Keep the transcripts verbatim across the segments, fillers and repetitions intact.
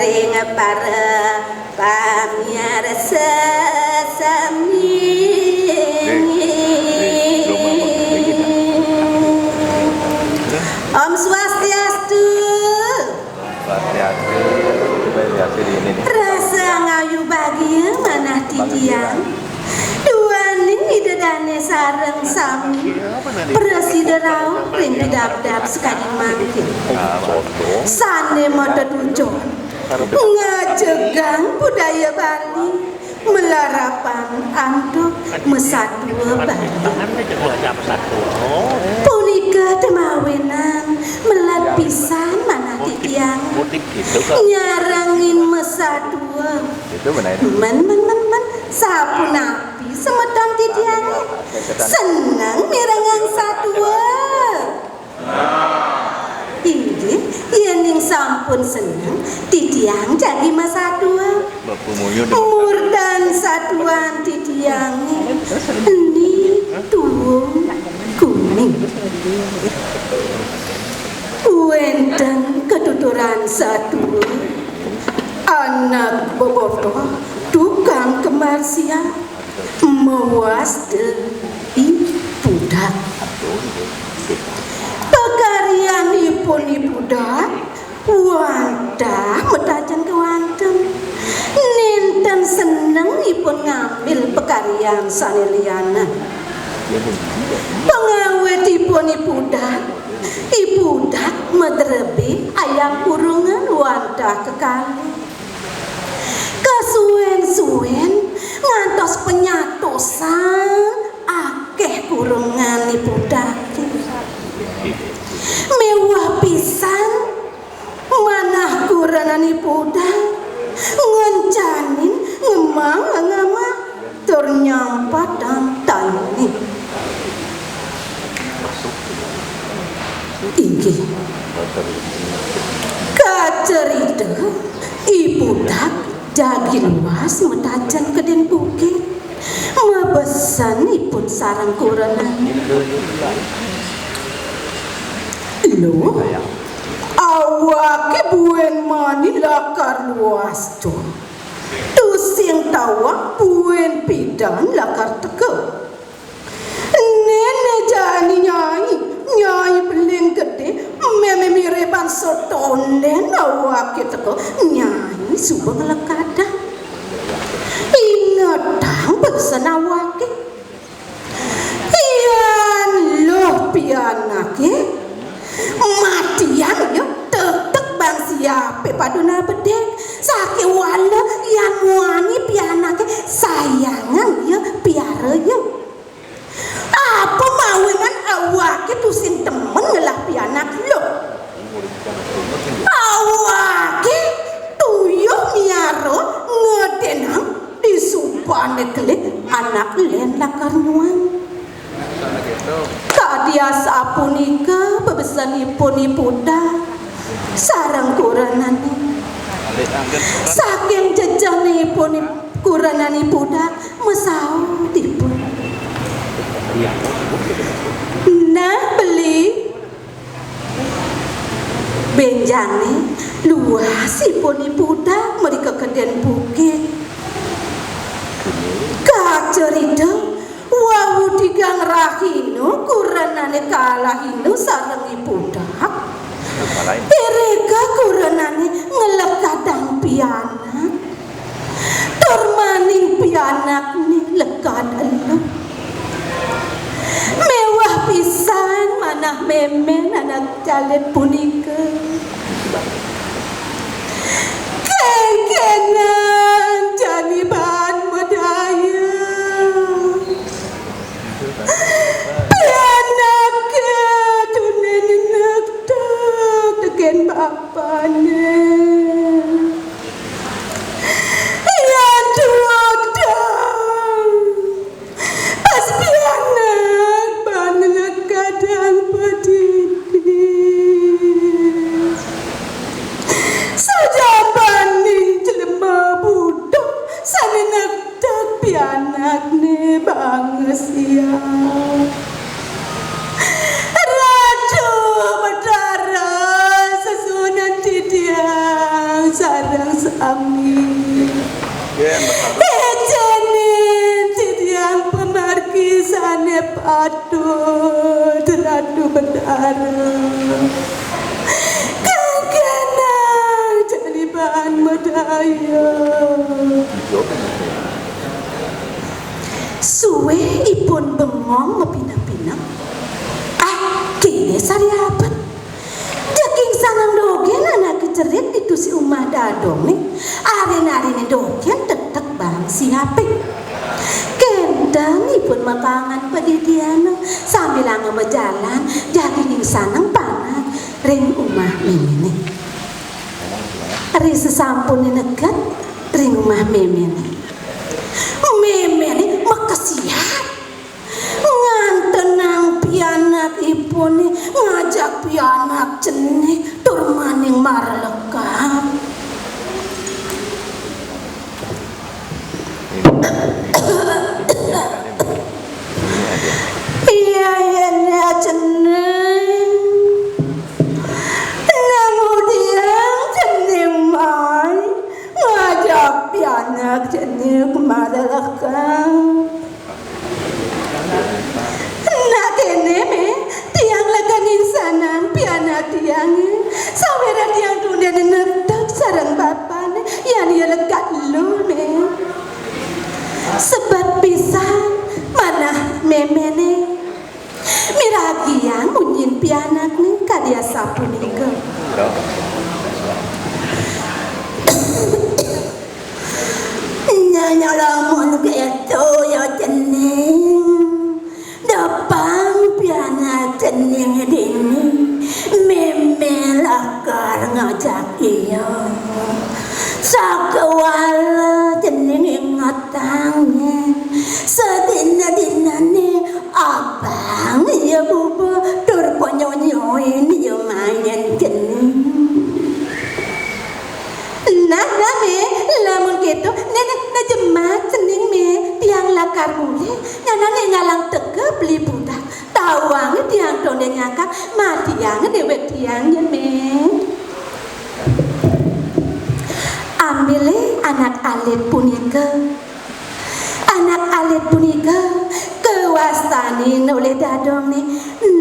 Ing para pamiarsa sami. Om Swastiastu. Swastiastu. Swastiastu, ini nih. Rasa ngayu bagia manah titiang. Duaning Ida Dane sareng sami prasida rauh ring pidabdab sakadi mangkin. Sane mata tujon ngajegang budaya Bali, malarapan antuk masatua Bali. Punika temawinan melat pisan manah titiang nyarengin masatua. Men, men, men, men, sapunapi semeton titiang seneng mirengang satua? Inggih, yening sampun seneng, titiang jagi masatua. Murdan satuan titiange eni tuung kuning. Wenten katuturan satua, anak bebotoh tukang kembar siap mawasta I Pudak. Pakaryanipun I Pudak wantah matajen kewanten. Nenten seneng ipun ngambil pakaryan sane lianan. Pangawitipun I Pudak, I Pudak madrebe ayam kurungan wantah kekalih. Kasuen-suen ngantos penyatosan akeh kurungan I Pudake. Mewah pisan manah kurenan I Pudak ngencanin ngemang ngamah tur nyampatang tayune. Inggih. Kacerita I Pudak jagi luas matajen kedin bukit. Mabesen ipun sareng kurenan. Lo, awake buen mani lakar luas, Jon. Tusing tawang buen pidan lakar teka. Nene jani Nyai, Nyai Beling Gede, meme mire bangsa tonden awake teka, Nyai suba nglekadang. Ingetang pesen awake. Yan luh pianake matiang ya, tetek bang siape paduna bedek. Sakewala yan muani pianake, sayangang ya, piara ya. Apa mawinan awake tusing temen ngelah pianak lo? Awake tuyuh miara ngedenang disubane kelih anak len lakar nyuan. Kadi asapunika bebesenipun I Pudak sareng kurenane. Saking jejenipun kurenan I Pudak, masautipun. Nah, Beli. Benjangne luasipun I Pudak mrika keden bukit. Kacerita, wau tigang rahina kurenane kalahina sareng I Pudak. Irika kurenane nglekadang pianak. Tur maning pianakne lekad eluh. Mewah pisan manah memen anak calet punika. Kenkenan jani baan madaya. Pianake tune nenektek teken bapane. Yan tuak dang, pas pianak baan nekadang padidi. Sajabaning jelema buta sane nektek pianakne banges ia. Ratu Betara sesuunan titiang. Patut Ratu Betara, kagana jaliban madaya. Sué ipun bengong mapineh-pineh. Ah, kéné sariabet. Jeking sanang dogén anaké cerik ditu si Umah Dadongé. Arin-ariné dogén tetek bang siapé. Kénten ipun makangan padidiané sambilanga majalan, jagi ing sanang panak ring umah méméné. Ri sasampuné neged ring umah méméné, méméné makesiab ngantenang pianakipuné ngajak pianak cenik tur maning marlekap. Iya, yén ya cening. Nang udiang cening mai ngajak pianak cening marlekap. Nah, kéné, Mé, tiang lakar nginsanang pianak tiangé, sawiréh tiang tundéna negdeg sareng bapané, yan ia lekad luh, Mé. Sebet pisan manah méméné. Miragiang munyin pianakné kadi asapunika. Nyanya lamun kéto ya cening. Depang pianak cening dini. Mémé lakar ngajak ia. Sakewala cening ingetang nyén. Sadina-dinané abang ia bubuh tur panyonyoin ia main cening. Nah, nah, Mé, lamun kéto, né, né, né jemak cening, Mé, tiang lakar mulih, nyanan énggalang teka Beli Budak. Tawang tiang tondén nyakak, matiang déwék tiang nyén, Mé. Ambilé anak alit punika. Anak alit punika kawastanin olih dadongné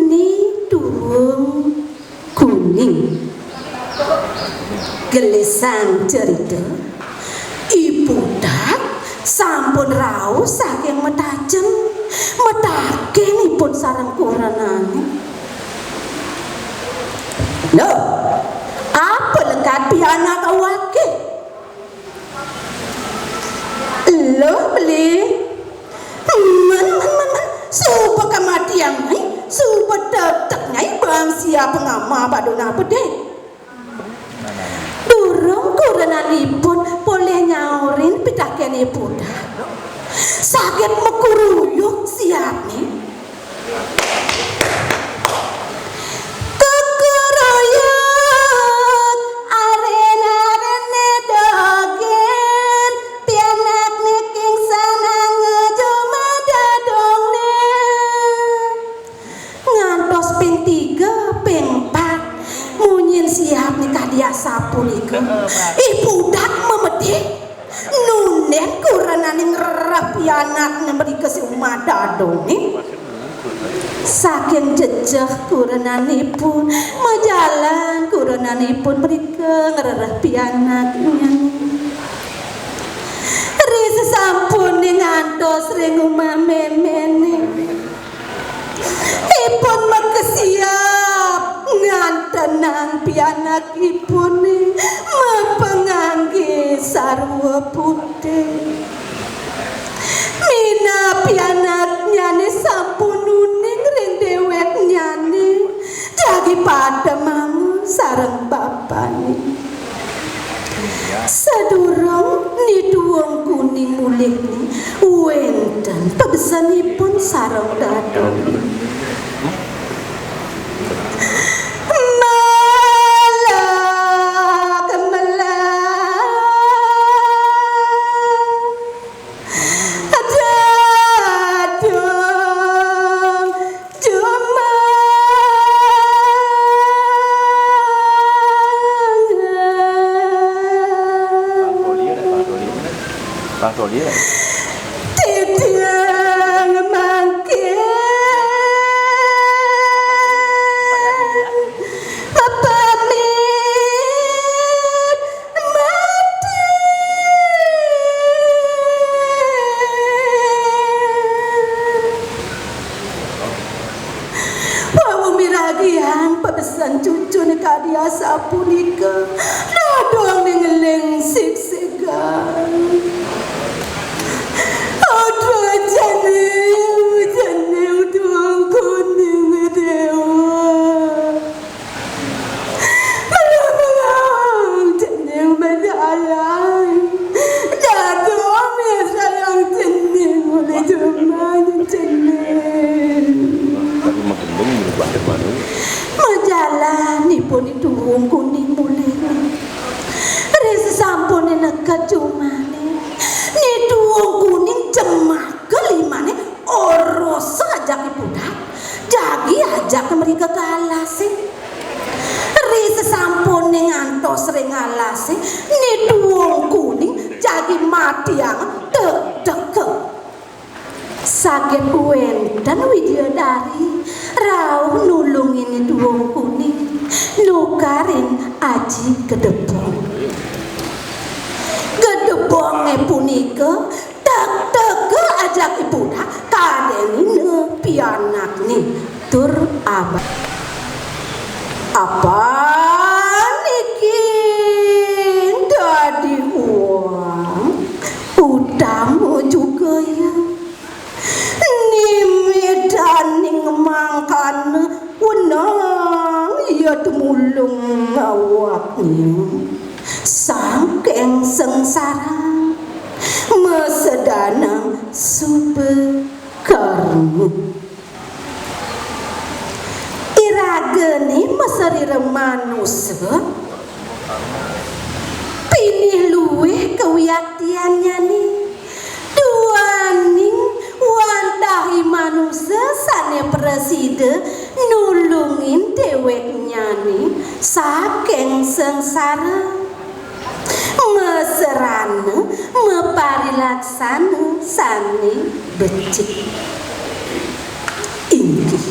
Ni Tuwung Kuning. Gelisang cerita, I Pudak sampun rauh saking matajem, mataken ipun sareng kurenané. Loh, apa lekad pianak awaké? Loh, Beli. Men, men, men, men. Suba kamatiang nyai, suba tetek nyai bang siap ngama paduna pedih. Durung kurenan ipun polih nyaurin pitaken I Pudak, saget makuruyuk siapné. Kekeruyuk arin-ariné dogén, pianakné kingsananga jumah dadongné. Ngantos ping tiga, ping empat, munyin siapné kadi asapunika. I Pudak mamedih. Nundén kurenané ngrereh pianakné mrika si Umah Dadongé. Saking jejeh kurenanipun, majalan kurenanipun mrika ngrereh pianaknyané. Ri sasampuné ngantos ring umah méméné. Ipun makesiab ngantenang pianakipun mapanganggé sarwa putih. Minab pianaknyané sampun uning ring déwéknyané, jagi pademang sareng bapané. Sadurung Ni Tuwung Kuning mulih, wénten pabesenipun sareng dadong. Malak, malak. Dadong. Cuma Titiang mangkin Sapunika dadong ngeling sigsigan. Aduh, jani, jani, Tuan Kuning Dewa. Melah-melah, jani, melah alai. Dadong ya sayang jani, mulai jaman jani. Majalanipun Tuwung Kuning mulih. Ri sasampune neked jumane, Ni Tuwung Kuning jemak kelimane oros ajak ipudak, jagi ajak mrika ka alase. Ri sasampune ngantos ring alase, Ni Tuwung Kuning jagi matiang deg-degen. Saget wenten widyadari rauh nulungin Ni Tuwung Kuning nukarin aji gedebong. Gedebonge punika teg-tega ajak ipudak kadenina pianakne tur abang. Apa niki dadi uang utama juga ya. Nimidaning mangkana wenang ya tumulung awaknya saking sengsara masedanang suba karma. Iragane masarira manusa pinih luwih kawiaktiannyane duaning wantah i manusa sane prasida nulungin deweknyane saking sengsara. Masarana maparilaksana sane becik. Inggih.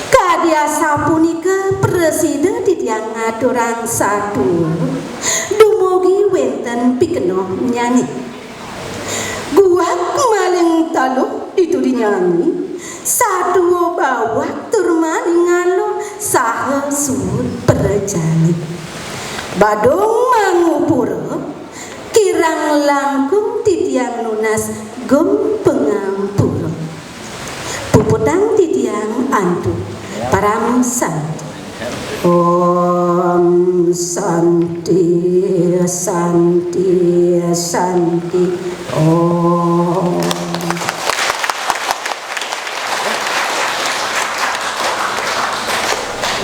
Kadi asapunika prasida titiang ngaturang satua dumugi wenten pikenohnyane. Guak maling taluh ditu dinyani, satua bawak tur maling aluh saha suud prajani. Badung mangupura, kirang langkung titiang nunas gum pangampura. Puputang titiang antuk param santi. Om santi, santi, santi. Om.